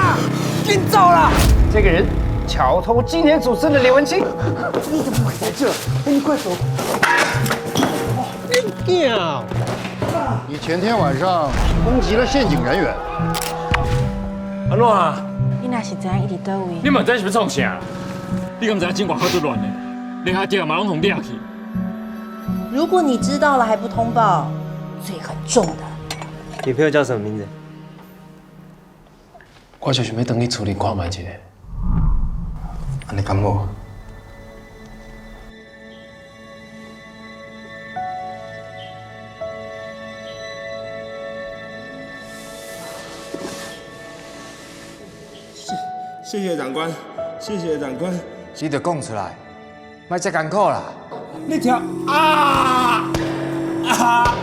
啦！緊走啦！這個人，橋頭紀念組織的李文清。你怎麼會在這？你快走！你你前天晚上攻擊了憲警人員。按怎啊？你若是知影伊佇佗位，你嘛知是欲創啥？你敢知影這外口足亂的？連下店嘛攏予掠去。如果你知道了還不通報，罪很重的。女朋友叫什麼名字？我就想欲轉去厝裡看覓一下。按呢敢好？謝謝長官，謝謝長官。你著講出來，莫遮艱苦啦。你聽啊啊！